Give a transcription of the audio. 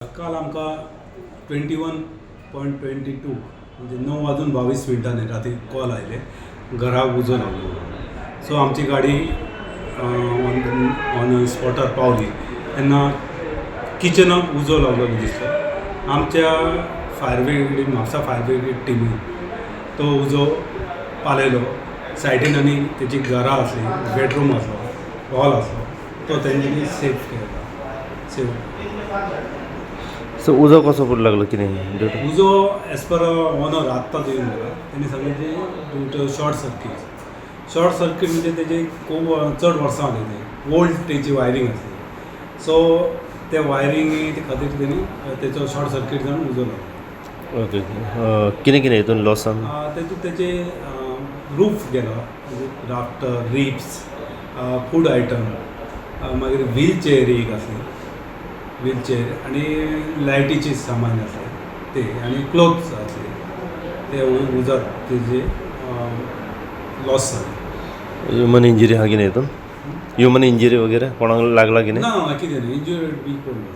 काल आमकां 21.22, म्हणजे 9 वाजून 22 मिनटांनी राती कॉल आयले, घराक उजो लागलो म्हणून. सो आमची गाडी ऑन ऑन स्पॉटार पावली तेन्ना किचनाक उजो लागलेलो दिसलो. आमच्या fire brigade, Mapusa fire brigade टिमीन तो उजो पालयलो. सायडीन आनी तेजी घरां आसली, बेडरूम आसलो, हॉल आसलो, तो तेंच्यांनी सेफ केलो, सेफ. सो उजो कसो पडूं लागलो, कितें? उजो एज पर ओनर आत्ताच येवन गेला, तेणी सांगलें की due to short circuit. Short circuit म्हणजे तेजी खूब चड वर्सां जाली, ते ओल्ड तेची वायरींग आसली. सो ते वायरिंग खातीर तेणी तेचो शॉर्ट सर्कीट जावन उजो लागलो. ओके, कितें कितें हितून लॉसान? तेतून तेचे रूफ गेलो, राफ्टर, रिब्स, फूड आयटम, मागीर व्हील चेअर एक आसली, व्हील चेअर आनी लायटीचे सामान आसलें ते आनी क्लोथ्स आसले, ते उजात तेजे लॉस जाले. ह्युमन इंजरी आहा कितें हितून? ह्युमन इंजरी वगैरे कोणाक लागला कितें? ना, कितें न्ही, इंजरी बी कोण ना.